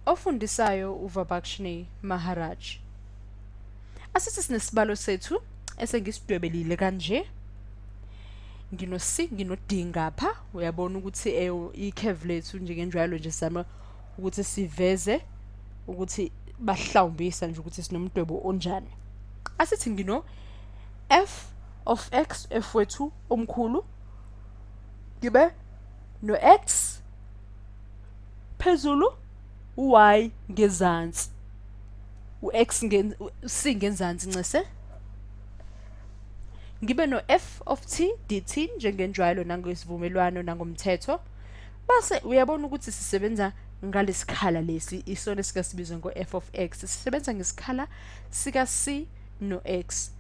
Ofundisayo uVabakshni Maharaj. Asithi sinesibalo sethu esengisidwebelile kanje. Ngino-C, ngino-D ngapha. Uyabona ukuthi i-curve lethu njengenjwayelo nje sizama ukuthi siveze ukuthi bahlawumbisa nje ukuthi sinomdwebo onjani. Asithi ngino f of x, f wethu omkhulu, ngibe no x phezulu, u-y ngezansi, u-x c ngenzansi, ncese ngibe no f of t dt njengenjwayelo nangesivumelwano nangomthetho. Base uyabona ukuthi sisebenza ngalesikhala lesi, isona esikasibiza ngo-f of x. Sisebenza ngesikhala sika c no x,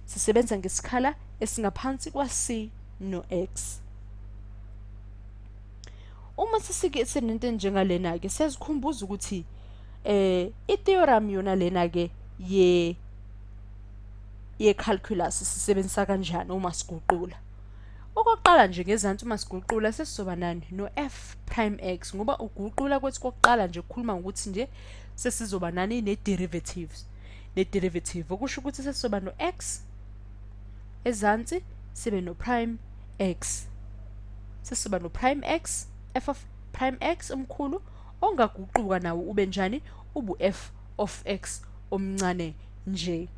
sisebenza ngesikhala esingaphansi kwa c no x. Uma sesike sinento enjengalena-ke, siyazikhumbuza ukuthi i-theorem yona lena-ke ye-calculus sisebenzisa kanjani uma siguqula. Okokuqala nje ngezansi uma siguqula sesizoba nani? No-f prime x, ngoba uguqula kwethu kokuqala nje kukhuluma ngokuthi nje sesizoba nani? Ne-derivatives, ne-derivative, okusho ukuthi sesizoba no-x ezansi, sibe no-prime x, sesizoba no-prime x, f of prime x omkhulu ongaguquka nawo ube njani? Ubu f of x omncane nje.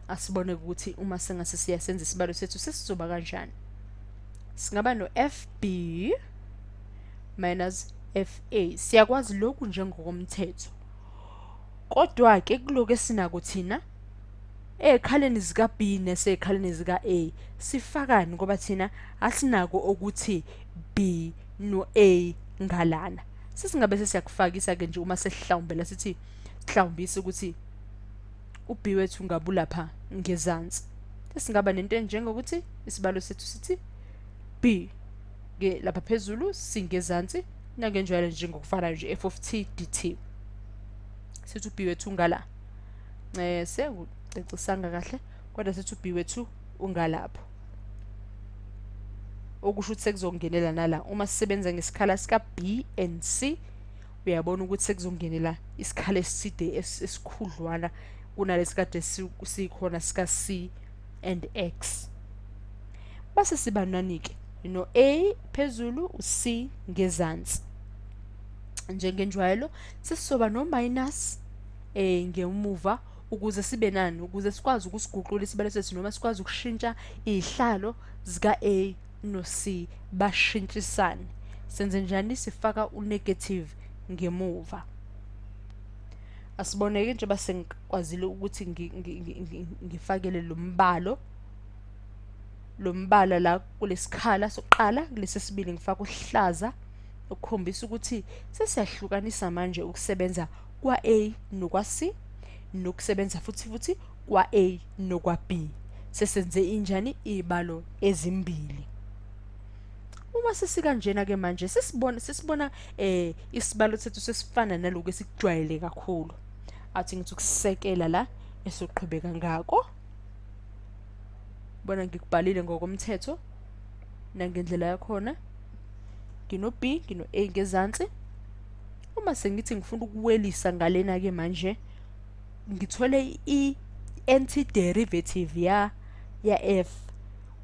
Asibone ukuthi uma sengase siyasenza isibalo sethu sesizoba kanjani. Singaba no fb minus fa, siyakwazi lokhu njengokomthetho, kodwa ke kuloko esinako thina ey'khaleni zika-B nasey'khaleni zika-A sifakani, ngoba thina asinako ukuthi B no-A ngalana. Sesingabe sesiyakufakisa-ke nje uma sesihlawumbela, sithi sihlawumbisa ukuthi u-B wethu ngabulapha ngezansi. Sesingaba nento enjengokuthi isibalo sethu sithi B ke lapha phezulu, singezansi, nangenjwayelo njengokufanayo nje f of t dt, sithi u-B wethu ngala. Sekucacisanga kahle, kodwa sithi u-B wethu ungalapho, okusho ukuthi sekuzongenela nala uma sisebenza ngesikhala sika B and C. Uyabona ukuthi sekuzongenela isikhala eside esikhudlwana kunalesi kade sikhona sika C and X. Base siba nani-ke? No A phezulu, u-C ngezansi. Njengenjwayelo sesizoba no minus ngemuva ukuze sibe nani, ukuze sikwazi ukusiguqula isibalo sethu noma sikwazi ukushintsha izihlalo zika A no C, bashintshisane. Senze njani? Sifaka u-negative ngemuva. Asiboneke nje basengikwazile ukuthi ngifakele lo mbalo, lo mbala la kulesikhala sokuqala. Kulesi sibili ngifaka uhlaza ukukhombisa ukuthi sesiyahlukanisa manje ukusebenza kwa-A nokwa-C, nokusebenza futhi kwa-A nokwa-B. Sesenze injani? Iy'balo ezimbili. Uma sesikanjena-ke manje sesibona isibalo sethu sesifana naloku esikujwayele kakhulu. Athi ngithi ukusekela la esoqhubeka ngako. Bona ngikubhalile ngokomthetho nangendlela yakhona. Ngino-B, ngino-A ngezansi. Uma sengithi ngifuna ukuwelisa ngalena-ke manje, ngithole i-antiderivative ya f.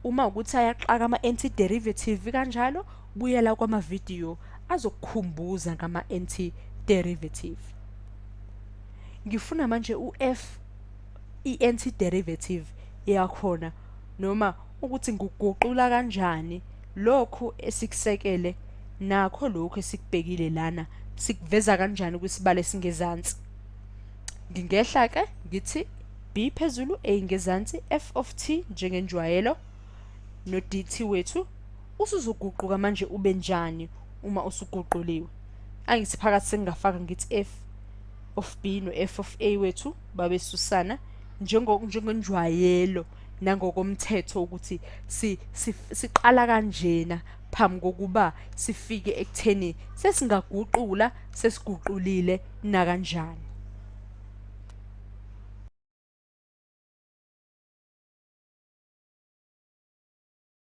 Uma ukuthi ayaxaka ama-antiderivative kanjalo, buyela kwamavidiyo azokukhumbuza ngama-antiderivative. Ngifuna manje u-f, i-antiderivative yakhona, noma ukuthi ngikuguqula kanjani lokhu esikusekele nakho, lokhu esikubhekile lana sikuveza kanjani kwisibalo esingezansi. Ngingehla ke ngithi b phezulu, a ngezansi, f of t njengenjwayelo no dt wethu usuzoguquka manje ube njani uma usuguquliwe. Angithi phakathi sengingafaka ngithi f of b no f of a wethu babesusana njengenjwayelo nangokomthetho ukuthi siqala kanjena phambi kokuba sifike ekutheni sesingaguqula, sesiguqulile nakanjani.